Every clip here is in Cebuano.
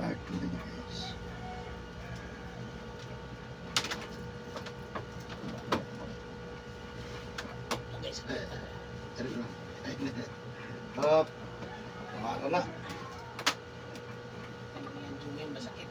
Part 2 na niya, guys. Okay, sa Dari lang. Ay, hop. Tumara na. Ano yan, Julian, masakit.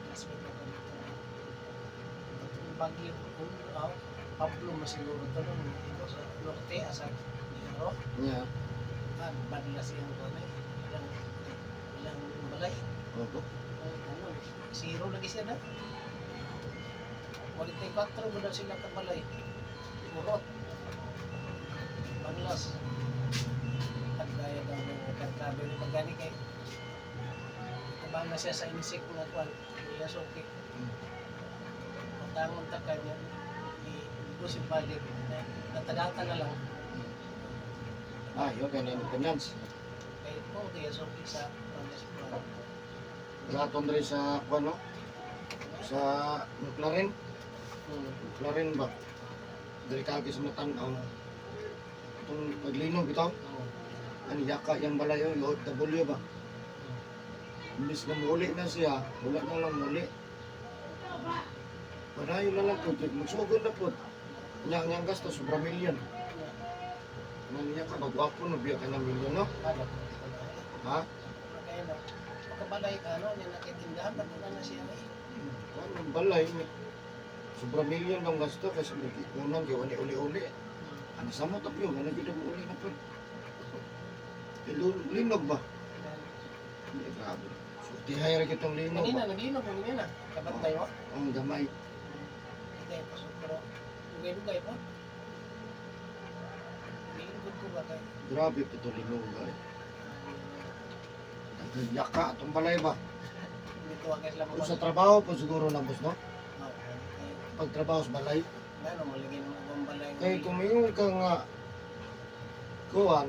Classmate ako dito. Itong Bagyo, oh, Pablo masiguro ito nung ito sa Norte, asa Nero. Yeah. Ah, badla siyang kuwan eh. Ilang, ilang balay. Opo. Oh, ano, zero lagi siya na. 44 mo daw sila kabalay. Urot. Banlas. At gaya daw ng karkado ni pagani kay tabang na siya sa insect nga kuwan. Iya okay. Patangon ta kanya. I-ubos yung balik. Natadata na lang. Ah, yun kay na independence. Kay po kaya okay sa Banlas po. Sa aton diri sa kuan, no? Sa McLaren, McLaren ba? Diri ka sa matan-aw. Itong paglinog bitaw, Oo. ano yaka yang balay oh, yung OFW ba? Imbis na muli na siya, wala na lang muli. Padayon na lang po, magsugod na po. Nya ang iyang gasto, sobra milyon. Nga niya ka, bagwapo no, biya ka na milyon, no? Ano? Ha? Kaya na, pagkabalay ka, ano, niya nakitindahan, ba't na na siya eh? Ano, balay, sobra milyon ang gasto kasi unang kay wala uli-uli. Ano sa mo tapyo, ano gyud ang uli na po. Linog ba? Hindi, grabe. So, tihay ra kitong linog Kanina, ba? naglinog mo kanina. Kabantay mo. Ang gamay. Hindi, pasok, pero lugay-lugay po. Lingkod ko ba kayo? Grabe po ito linog ay. Yaka atong balay ba? Hindi ko agad lang Kung sa trabaho po siguro na boss, no? Oo, kaya, Pag trabaho sa balay. ano, malagay ng ubang balay. Kaya kung mingon ka nga kuan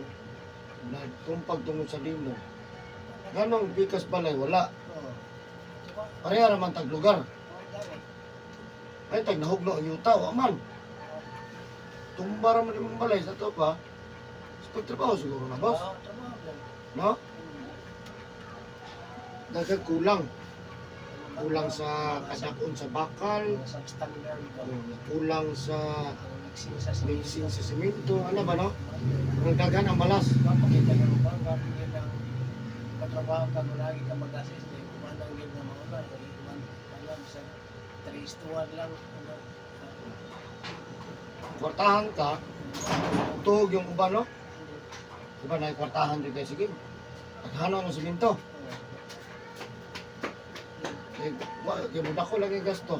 nagtumpag tungod sa linog. Ganong bikas balay wala. Oo. Diba? Pareha raman tag lugar. Oo, gani. Ay tag nahugno ang yuta wa man. Tumba ra man imong balay sa to pa. Sa pagtrabaho siguro na boss, Oo, trabaho lang. no? Daghang kulang, kulang sa kadakon sa bakal, Mga substandard ba? kulang sa Ang mixing sa mixing sa simento, ano ba no? Ang daghan ang balas. Mapakita ka mo ba? Gapit yun ang patrabaho ka kung lagi ka mag-assist. Eh, kumanang yun ng mga ba? Eh, alam, sa 3:1 lang. Ano, Kwartahan ka, tuhog yung uban, no? Diba na kwartahan din kayo, sige. Taghano ng simento. Eh, wa, kay mo dako lang yung gasto.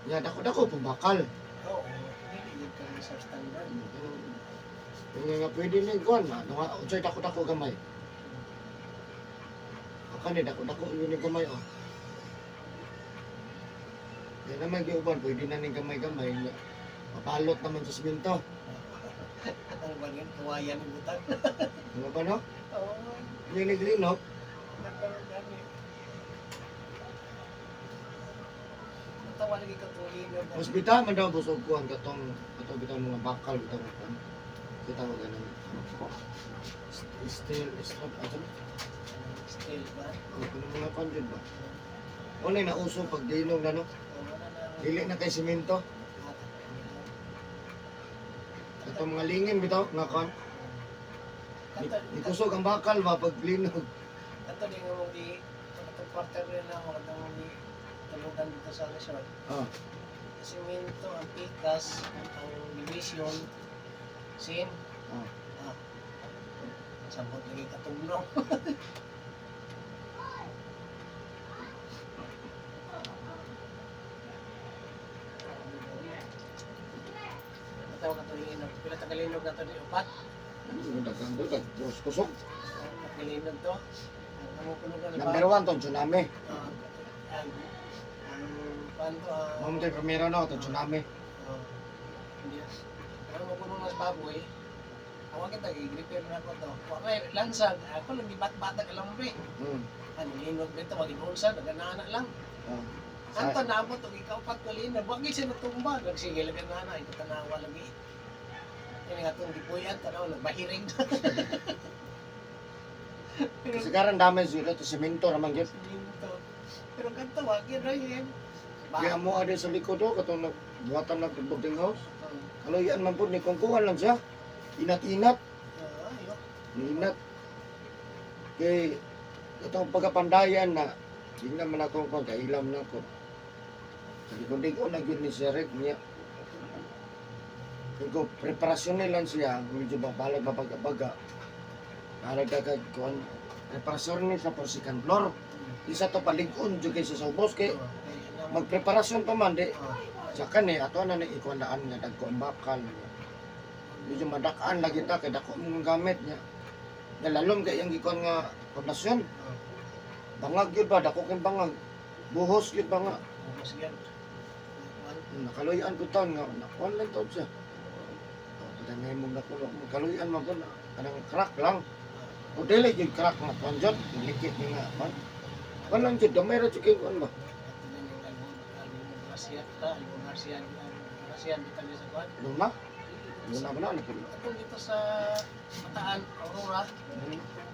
Ya, dako-dako pong bakal. Oo, hindi yun ka sa standard. Yung nga pwede na yung kuwan, ano nga, unsay dako-dako gamay. O kani, dako-dako yun yung gamay, oh. Kaya naman yung uban, pwede na ning gamay-gamay. Mapalot naman sa simento. Ang bagay, kawayan yung butang. Ano ba, no? Oo, Yung naglinok, nagkaroon gani. Natawa lagi ka tulinog. mas bita man daw busog kuan katong katong bitaw mga bakal bitaw nga kuan. Kita mo ganun. Steel strap ato. Still ba? Ang kuno mga kuan jud ba? Unay na uso pag dinog na no. Oo, wala na. Dili na kay simento. Katong mga lingin bitaw nga kuan. Ni kusog ang bakal ba pag linog. Kato di nga mong di, katong quarter rin na ako, katong mong di tulugan dito sa resort. Ah, Simento, ang pikas, ang division, sin, ah. ah, sabot lagi katulong. Katawa ka tulinog. Pila tagalinog na to di upat. Ano daghang daghang kusog kusog. Tagalinog to. Ang amo kuno ka Number 1 tong tsunami. Ah, ang ang panto ang Mao man primero no tong tsunami. oh, Niya. Pero mo kuno mas baboy. Awag kita gi-repair na ko to. Wa may lansag, ako lang gibat-batag alambre. Ano linog dito wag inulsa, naganana lang. Oh. Anto naabot og ikaupat ko linog, wa gyud siya natumba, nagsige lang ganana, ito tanawa lagi. Kini nga itong gipuyan, tanaw nagbahiring. Pero Kasi karan damage yun, ito simento raman gyud. siminto. Pero kanto wa gyud ra yun. Kaya mo ade sa likod oh, katong nagbuhatan ng boarding house. Kaluyan man pud ni kungkuhan lang siya. Inat-inat, Ayo. inat. Kay itong pagkapandayan na di naman ako kung kailam na ako. Sabi ko, di ko na gyud ni Sir Rick niya. Kung ko, preparasyon nila siya, medyo babalag mabaga-baga. Balag kagad kuan preparasyon ni sa for second floor. Isa to palig-on jud kay sa ubos kay magpreparasyon pa man di sa kani ato na ni ikuan-daan nga dagko ang bakal. Medyo madakaan lagi ta kay dako mong gamit niya. Nalalom kay iyang gikuan nga pundasyon. Bangag gyud ba dako kay bangag. Buhos gyud ba nga. Mas gyud. Nakaluyan ko taon nga nakuan lang taon siya. Padanay mo na kuno kaluyan man pud kanang crack lang. O dili gyud crack nga kuan jud, likit ni nga kuan. Kuan lang jud gamay ra jud kay kuan ba. Garcia, ta, Albo Garcia, Garcia, dito sa kuan. Luna? Luna ba na ano pud? Atong dito sa Bataan, Aurora,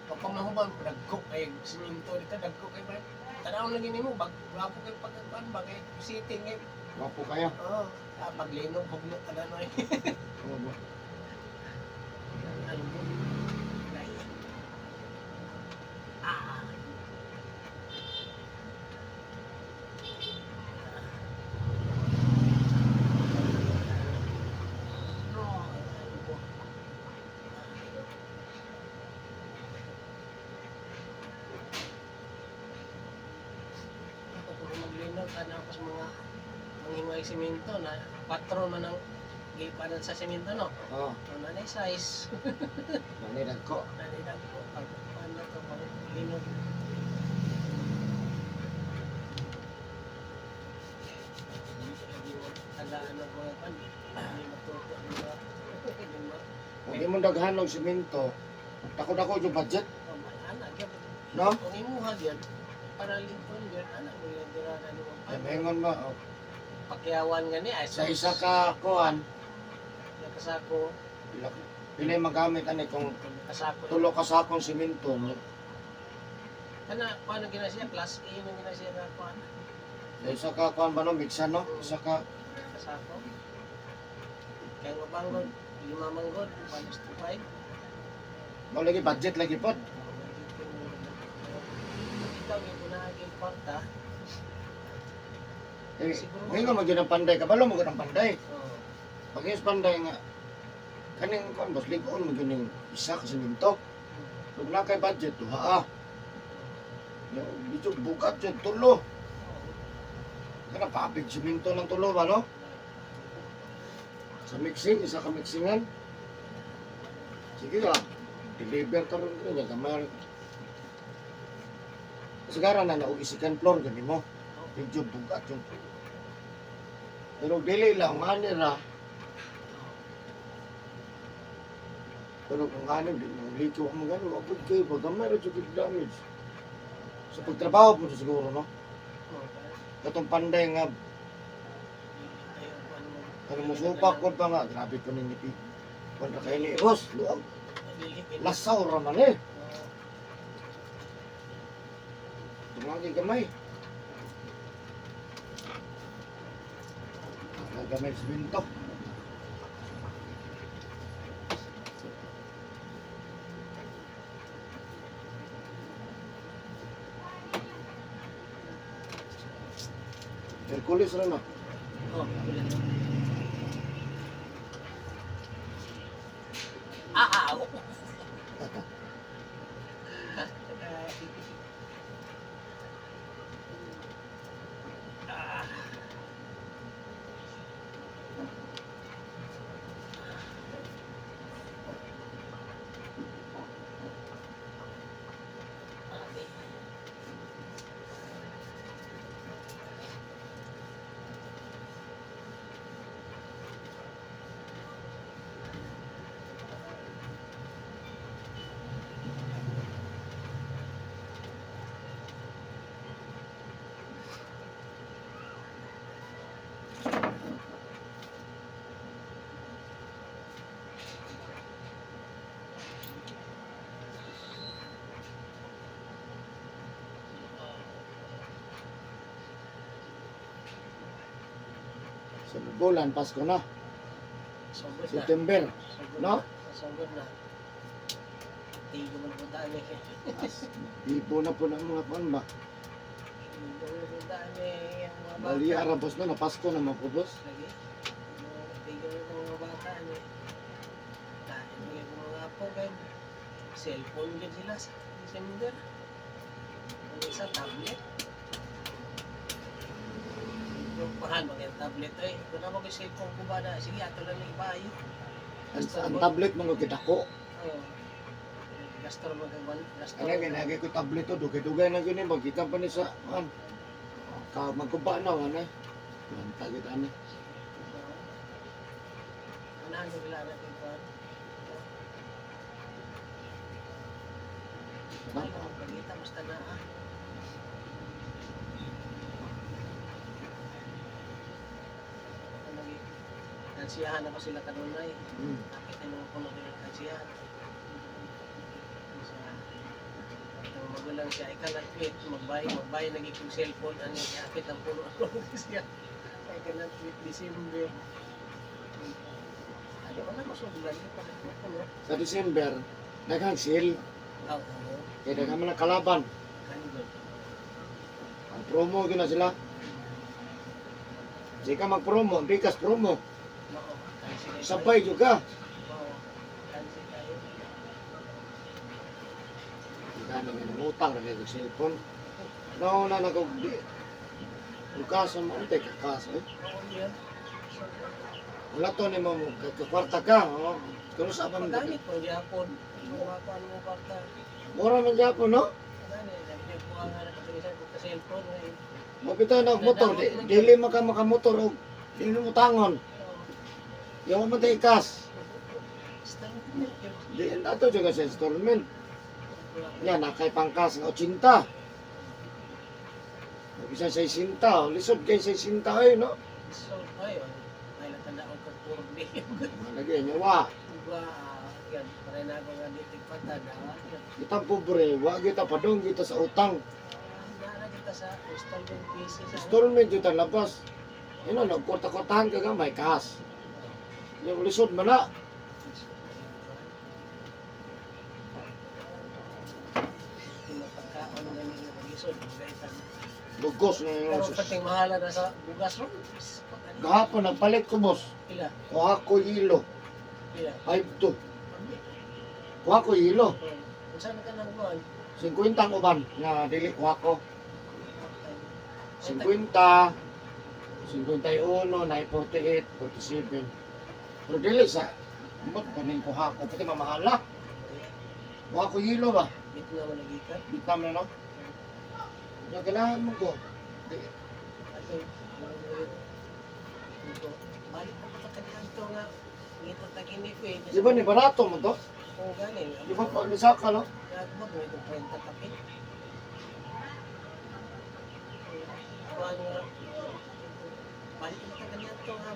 kapag mahubang, dagko kay siminto dito, dagko kay ba? Tanaw lang gini mo, bag wapo kay pagkuan ba kay sitting kay. Wapo kayo. Oh, paglinog hugno tanan oy. Oo ba? Albo. Ay. Ah. No, albo. Ako kung maglinog, ano ako sa mga mangingay simento na patro man ang gipanan sa simento, no? Oh, Ano na size. mani dagko. Nanay ko, pag ano to, pag linog. Lagi mo, tagaan ng mga pan, hindi matuto ang mga, hindi mo, Kung di mo daghan og simento, dako-dako yung budget, oh, ana, gyud. no? Kung imuha gyud, para lingkon gyud, ana, mo yung dira na mo. Ay, maingon ba? Oh. Pakyawan gani, ay, Sa isa ka kuan, Nakasako, pila pila yung magamit ani kung kasako. tulo ka sakong simento, no? Kana, kuan ang gina siya, class A nang gina siya na kuan, Sa isa ka kuan ba no, miksa no? Isa ka kasako. Kaya nga banggod, lima manggod, 1:5. mo lagi budget lagi pod. Ikaw yung unahaging kwarta. Eh, maingon mo gyud ang panday, kabalo mo gyud ang panday. Oh, Pag is panday nga kaning kuan boss ligon mo gyud ning isa ka simento. Ug na kay budget duha ah. Yo, medyo bugat jud tulo. Kana pabig simento ng tulo ba no? Sa mixing, isa ka mixingan. Sige ah, deliver ka ron niya gamay. Sigara na naog second floor gani mo. Medyo bugat yung. Pero dili lang ani ra. Pero kung ano, di mo liko mo gano'n, wag pud kayo, pag gamay ra jud damage. Sa pagtrabaho po siguro, no? Katong panday nga, ano mo supak ko pa nga, grabe ko ni Pi. Kontra kayo ni Boss, luag, lasaw ra man eh. Tumagi gamay. Gamay sa binto. Hercules ra na. Oh, ulit. Ah, ah, oh. Ah. Okay. Sa bulan, Pasko na. Sugod na. September. Sugod No? na. Sugod na. Tigo man po daan eh. As, Ipo na po ng mga kuan ba? Tigo man po daan eh. Ang mga bata. Bali, ara boss no, na Pasko na mga po, boss. Lagi. Tigo man po mga bata eh. Dahil mo yung mga apo kay cellphone din sila sa December. Ang isa tablet. Yung mahal mga tablet eh. Kung na mag cellphone ko ba na, sige ato lang yung ibayo. Ang tablet mga gidako. Oo. Gasto mo kag gasto. Ano ginagay ko tablet to, dugay-dugay na gini, magikan pa ni sa kuan. Ka magkuba na wala. Lanta gid ani. Unahan ko sila na kay kuan. Ay, pagkita basta na ah. Ano gi? Kansiyahan ako sila kanunay. Kapit ay mga puno ng kansiyahan. Kansiyahan. Ang magulang siya, I cannot wait. Magbay, magbay lagi kong cellphone. Ano, kapit ang puno ako siya. I cannot wait December. Ano na masuglan ko pa puno. Sa December, daghang sale, Oo. kay daghang man ang kalaban. Kanigol. Ang promo gyud na sila. Di ka mag-promo, bikas promo. Oo. Kansi kayo. Sabay jud ka. Oo. Kansi kayo. Gani nga nangutang ra kay cellphone. No na nag di. Lukasan mo ante kakas eh. Oo, yan. So, Wala to ni mo kwarta ka. Oh. Kuno sa pa man. Magamit po, gyapon. Mga kuan mo kwarta. Mura man gyapon no. Gani, nagbuha nga na katulisan ko ka cellphone. Ay, Mapita na og motor, di, dili man ka makamotor og dili mo tangon. oo. Yaw man tay kas. Basta mo. Di ato jud ka sa installment. Yan nakay pangkas nga 80. Bisan 60, oh, lisod kay 60 ay no. So, ayun. Ay, natanda ko ka puro di. Malagi niya wa. Wa, yan. Paray na ako nga di tigpata. Dawa. Yan. Kitang pobre, wa kita padung kita sa utang. Naa kita sa installment basis. Ano? Installment jud ang labas. Ino nagkorta-kortahan ka gamay kas. Yung lisod man na. Pagkaon nga ninyo kag-isod, bugaitan. Lugos na yung Pero pating mahala na sa bugas ron. Gahapon nagpalit ko boss. Pila? Kuha ko ilo. Pila? 5-2. Kuha ko ilo. Kung saan ka nang buwan? 50 ang uban nga dili kuha ko. 50, 51, 948, 47. Pero dili sa mot kaning kuha ko pati mamahala. Kuha ko hilo ba? Bit nga mo nagikan. Bitam na no. Nga kailangan mo ko. Di, Ato, ano ito. Balik pa pa kaniadto nga ngito tag-inip eh. di ba ni barato mo to? Oo, gani. Di ba pa ni saka no? Nagbag mo itong 30 kapit. Kuha nga. Balik pa pa kaniadto nga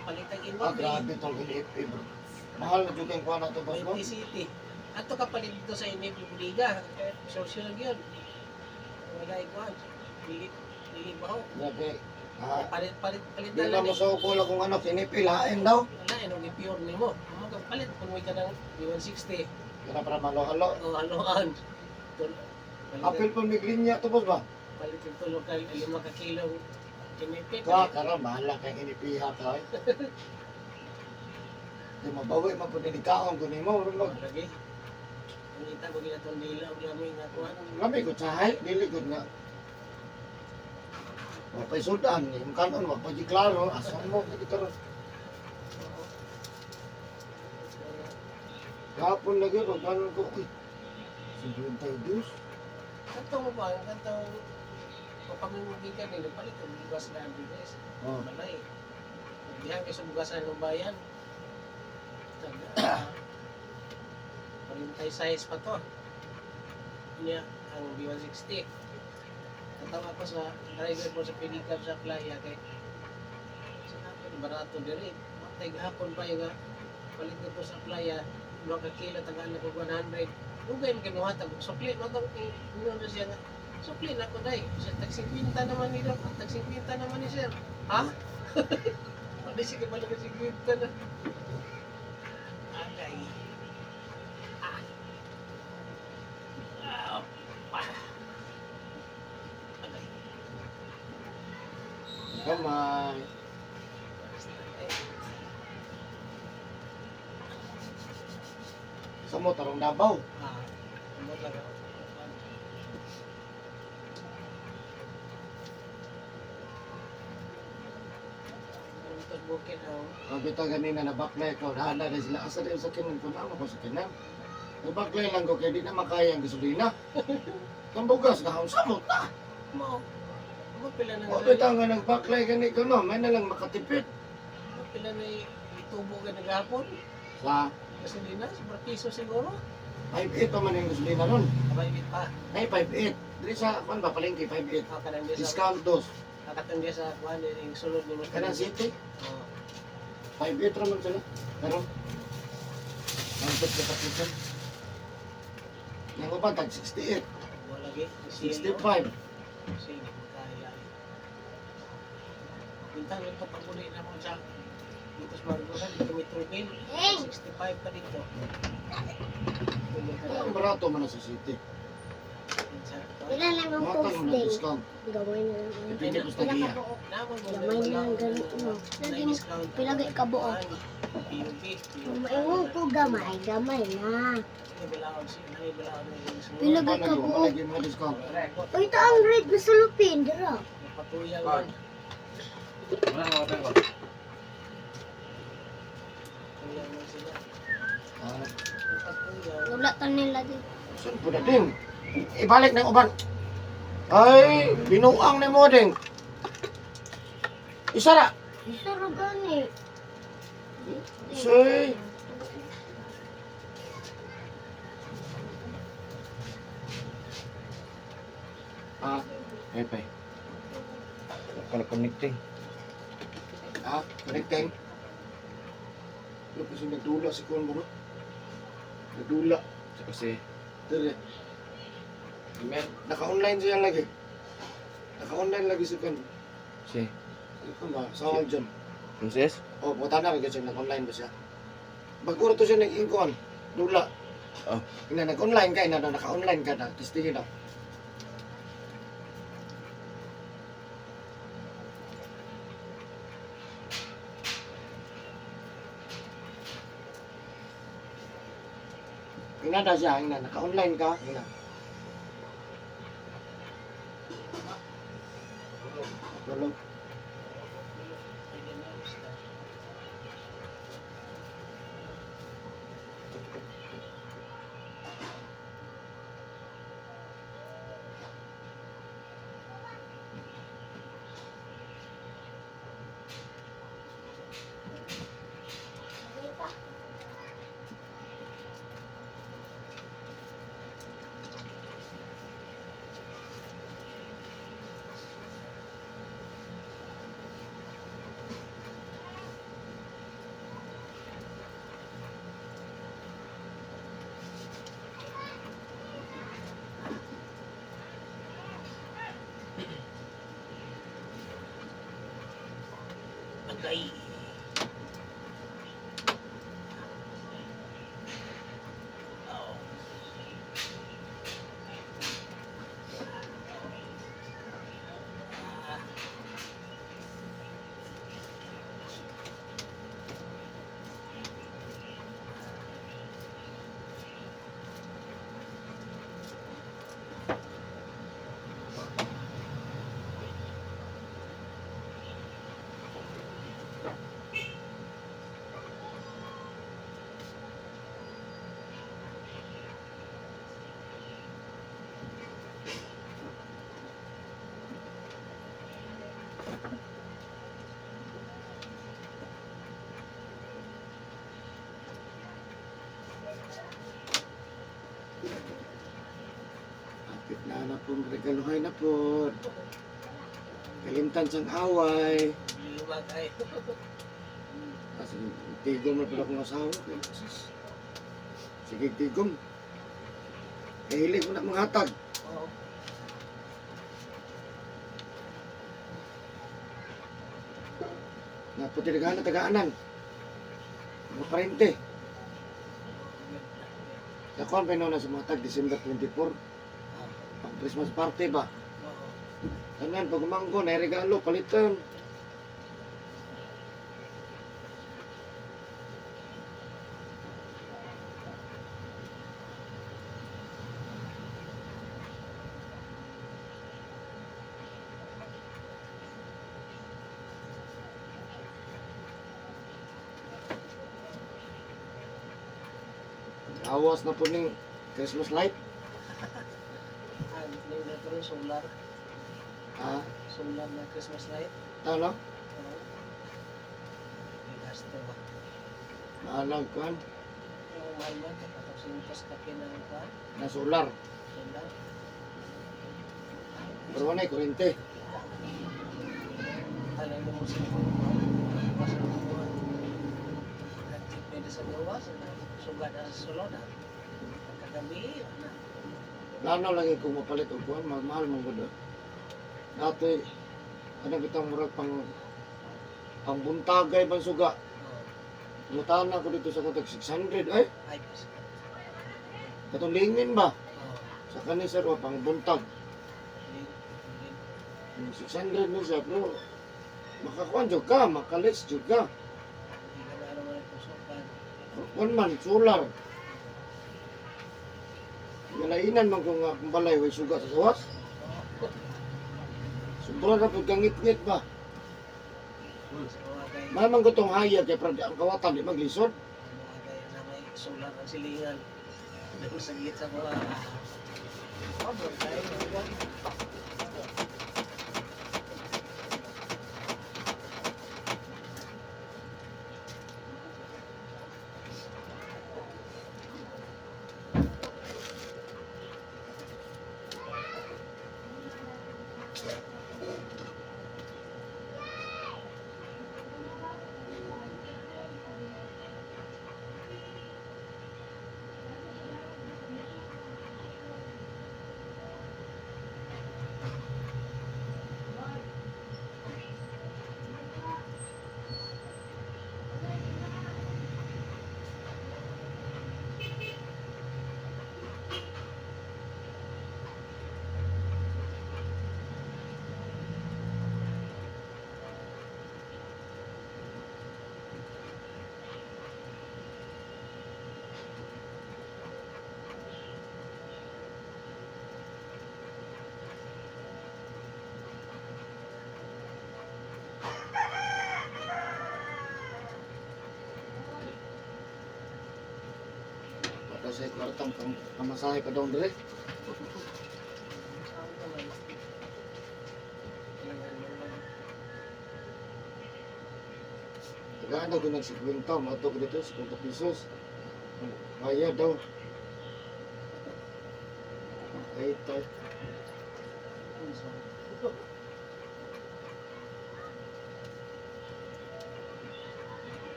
palitag inip. Ah, grabe tong ginip bro. Mahal na jud kay kuha na to boss no? 20 City. Ato ka palit dito sa inip yung liga. Social yun. Wala ikuan. Dili dili baho. Grabe. Ah, Palit palit palit di na na lang mo eh. sa ukol kung ano sinipilain daw. Wala eh, nung i-pure nimo. Kung magpalit kung may ka ng 160 Kana para malo-halo. o haloan. Palit Apil po miglinya to boss ba? palit yung tulo ka 5 ka kilo kinipit. Ka karon bahala kay ginipiha ka eh. Di mabawi man pud ni kaon kun nimo murag mag Lagi. Ang ita mo ginatong dila og lami nga kuan. lami ko tsahay dili gud nga. Wa pay sudan imong kanon wa pa klaro asa mo gid karon. Gahapon lagi ko kanon ko uy. 52. Katong ba ang katong pamumugikan nila palit og bugas na ang bigas. Oh. Balay. Dihan kay sa bugasan ng bayan. Tag 46 size pa to. Niya ang B160. Natawa ko sa driver mo sa pedicab sa playa kay sa ako barato diri. Matay gahapon pa yung nga palit na to sa playa 2 ka kilo tagaan na ko 100. Dugay man kay mohatag og sukli man tong ingon na siya nga sukli na ko day. Sa tag 50 naman ni Doc, tag 50 naman ni sir. Ha? Pwede sige pala kasi kwenta na. Agay. Ah. Ah. Ah. Agay. Gamay. Eh, Sa mo, tarong Davao. ah, umot lang ako. Ito bukid ako. Ang bitaw ganina na baklay ko, nahala na sila. Asa din sa kinan ko na ako sa kinan. Nabaklay lang ko kay di na makaya ang gasolina. Kang bugas na sa mo ta. Mao. Mo pila na O bitaw nga nagbaklay gani ko no, may na lang makatipid. Mo pila na itubo ka naghapon. Sa Gasolina, sobrang piso siguro. 5.8 pa man yung gasolina nun. Abay, pa. Ay 5.8. Diri sa kuan ba palengke 5.8. Kakanang sa Discount dos. kakatang sa kuan yung sulod ni Mr. Kanang city Oh. 5.8 ra man sila. Pero Ang sa patisan. Yang uban tag 68, Wala gi. 65. Sige, kaya. Bintang ito paguli na mo sa dito sa Margosan, dito may turbin. 65 pa dito. Ang barato man na sa city. Pila lang ang Matang mo na posting. discount. Gamay na lang. Depende ko sa Pila ka giya. buok. Gamay na lang ganito mo. Pila gay ka buok. Maingon ko gamay, gamay na. Pila gay ka buok. Lagi mga discount. Uy, ito ang red na sulupin, dira. Patuyaw man. Wala na mga ko. Tuyaw man sila. Ah, Patuyaw. Wala ta nila di. saan po na din? Ibalik ng uban. Ay, binuang ni mo din. Isa ra. Isa ra gani. Say. Ah, Ay, pay. Kala connecting. ah, connecting. Ano kasi nagdula si Kuan mo, no? Nagdula. Sa kasi, Dire. email. Naka-online siya lagi. Naka-online lagi si Kuan. Si, Ito ba? Sa all dyan. Princess? Oh, buta na rin kasi nag-online ba siya? Bago to siya nag-ingkon. Dula. Oh. Ina nag-online ka, ina naka-online ka na. Testingin na. Ina na siya, ina naka-online ka, ina. Tulog. Pwede na, basta. Agay. Oh. Kapit na na pong regaluhay na po. Kalimtan siyang away. Lima tayo. Kasi tigom na pala akong asawa. Kaya, sus. Sige, tigom. Kahilig mo na mga hatag. Oo. Na puti na tagaanan. Mga parente. Sa kuan pa na sa mga tag December 24, pang Christmas party ba? Oo. Tanan pag umangko na regalo palitan. Awas na po ning Christmas light. Ang nindot ron solar. Ah, Solar na Christmas light. tama. Oo. May gasto ba? Maalang kuan Yung mahal man, 400 kape ng kuan. na solar. Solar. Pero wala kuryente. Alay mo sa kuan. Masa kuan. At pwede sa gawas, suga na sa sulod. Ah. Pagkagabi, ano. Plano lagi kung mapalit og kuan, mahal mahal man gud. Dati ano bitang murag pang buntagay man suga. Oo. Mutana ko dito sa kontag 600 ay. Ay, kasi. Katong lingin ba? Oo. Sa kani sir wa pang buntag. Hindi, hindi. Yung 600 ni siya pero makakuan jud ka, makalis jud ka. Hindi ka na naman nagpusukan. Kuan man solar. Galainan man ko nga kung balay way suga sa sawas. Oo. Sobra na pud kangit-ngit ba. Sa mga kay, Mahal man ko tong hayag kay prad ang kawatan di maglisod. mga kay na may solar ang silingan. Doon sa git sa mga. Oh, bro, tayo, mga. Para sa kwartang pamasahe pa daw dire. Saan naman? Kailangan mo lang. Tagaan daw ko nag 50, mato ko dito 50 pesos. Kaya daw. Ay, tay. So,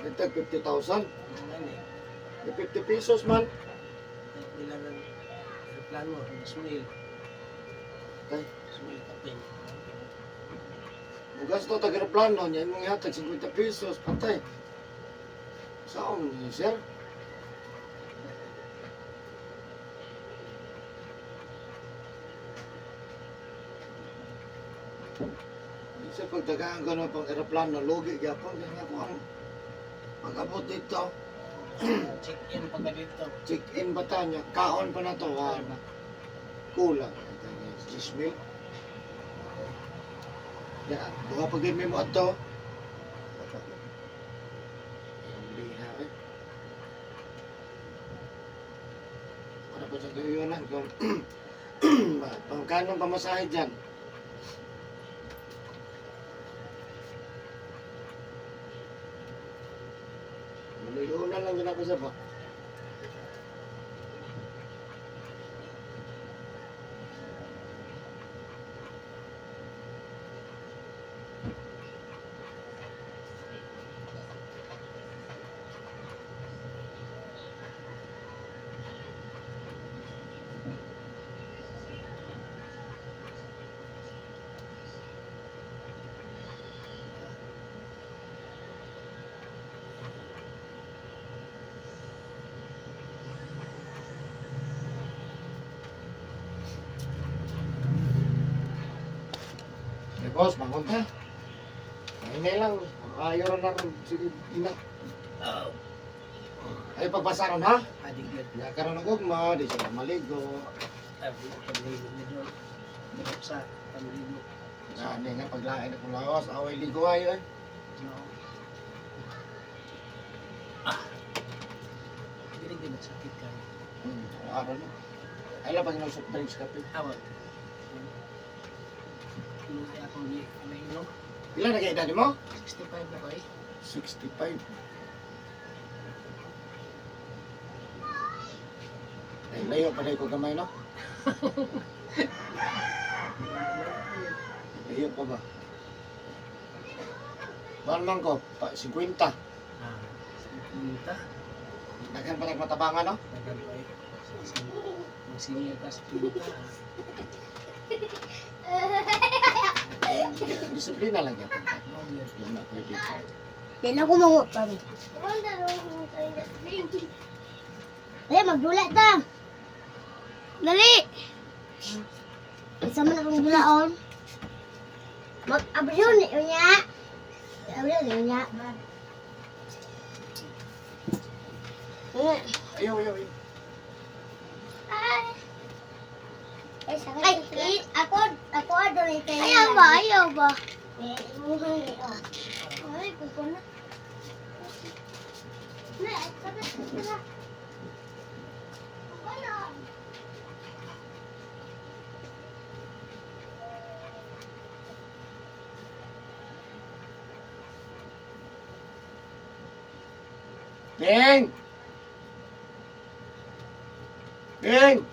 Nagtag 50,000. ano eh. May 50 pesos man. Bilang ng aeroplano, 2,000. Tay, 2,000 kapin. bugas to tag aeroplano niya imong ihatag 50 pesos patay. Saon ni sir? Sa pagtagaan ko ng pang aeroplano, lugi gyapon kay nga ko ang pag-abot dito, Check-in pagka dito. check-in ba ta niya, kaon pa na to, ha, na. Kulang. 10,000. Ya, duha pa gyud may mo adto. Ang liha eh. Para pa sa kayunan kung pangkanong pamasahe dyan. Maluyunan lang din ako sa ba. Boss, bangon ta. Ay lang. Ayaw na ron. Sige, ina. Ay, pagbasaron ha? Adig yun. Ya karon og ugma, di siya maligo. Abi, pamligo medyo. Sa pamligo. Gani nga paglain akong lawas, away ligo ayo eh. No. Ah. Dili gyud nagsakit kayo. Araw na. Ay lang pag soft drinks kape. Awa. Luya ako ni nainom. Ilan na kay edad mo? 65 na ko eh. 65. Ay, layo pa ko gamay, no? Layo pa ba? Buwan man ko, pa, 50. Ah, 50. Daghan pa nagmatabangan, no? Tagal ko eh. Mag-senior ka sa 50. Ah. Disiplina lang yan. Mao gyud. Yun na, pwede. Dili ako mangutang. Dali, magdula ta. Dali. Isa man akong dulaon. Mag-abriyon ni unya. Abriyon ni unya. Ayaw, ayaw, ayaw. Ay, ako, ako adunay kayo. Ayaw ba, ayaw ba? Ay, kuko na. Na, tara, tara. Wala. Ding! Ding!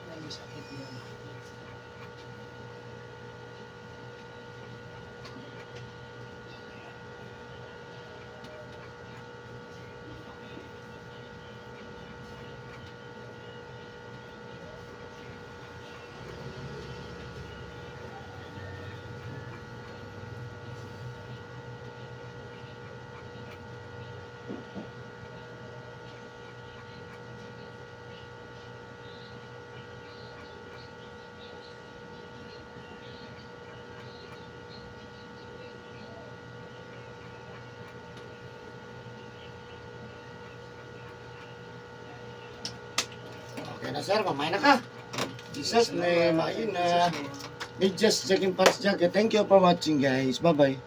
Ay, sakit niya. Okay na, sir. Mamay na ka. Jesus name, ayun na. Just checking pass jacket. Thank you for watching, guys. Bye-bye.